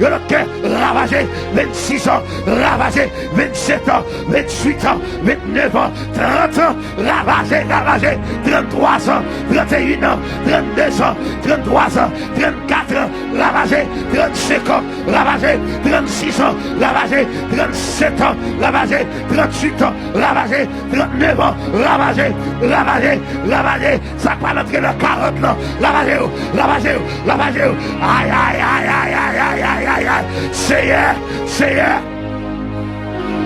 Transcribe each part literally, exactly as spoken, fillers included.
yon lòt kè, ravaje. Vennsis an, ravaje. Vennset an, vennwit an, vennef an, trant an, ravaje, ravaje. Tranntwa zan, tranteyen an, trannde zan, tranntwa zan, trannkat an, ravaje. Trannsenk an, ravaje. Trannsis an, ravaje. Trannset an, ravaje. Trannwit an, ravaje. Trannef an, ravaje. Ravaje, ravaje. Sa k pral antre nan karant lan, lavaje yo, lavaje yo, lavaje yo. Ay, ay, ay, ay, ay, ay, ay, ay, ay. Seyè, Seyè.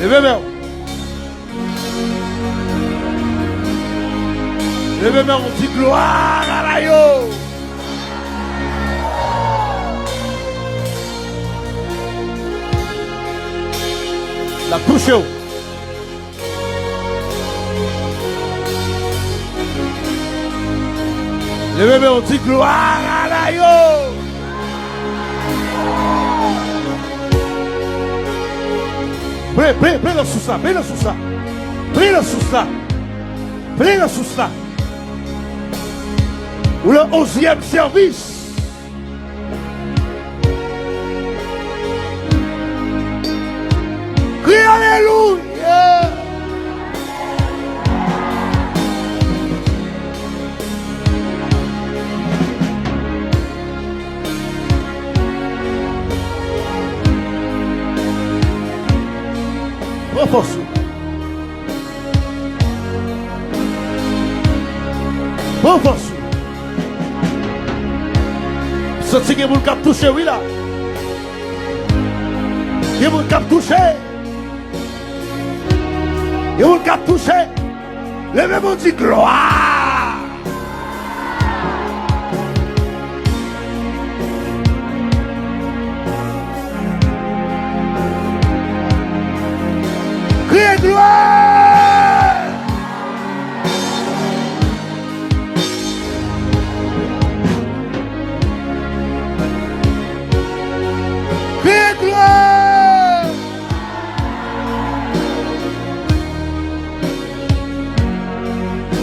Leve men w. Leve men w, di glwa a Mayo. L ap touche w. Leve men w, di glwa a Mayo. Plen, plen, plen nan sous la, plen nan sous la. Plen nan sous la. Plen nan sous la. Ou nan onzyèm sèvis. Kriye alelouya. Pran fòs ou. Pran fòs ou. Santi gen moun k ap touche wi la. Gen moun k ap touche. Gen moun k ap touche. Leve men w, di glwa. Kriye glwa. Kriye glwa.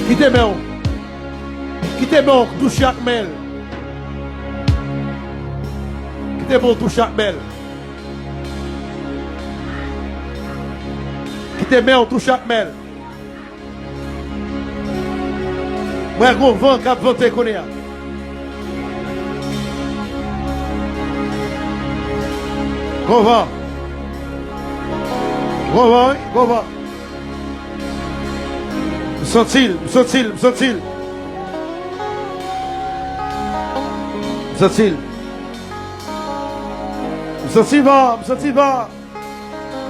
Kite men w. Kite Kite men w touche ak men l. Kite men w touche ak men l. Kite men w touche ak men l. M wè gon van k ap vante kounye a. Gon van. Gon van, wi, gon van. M santi l, m santi l, m santi l. M santi l. M santi van, m santi van.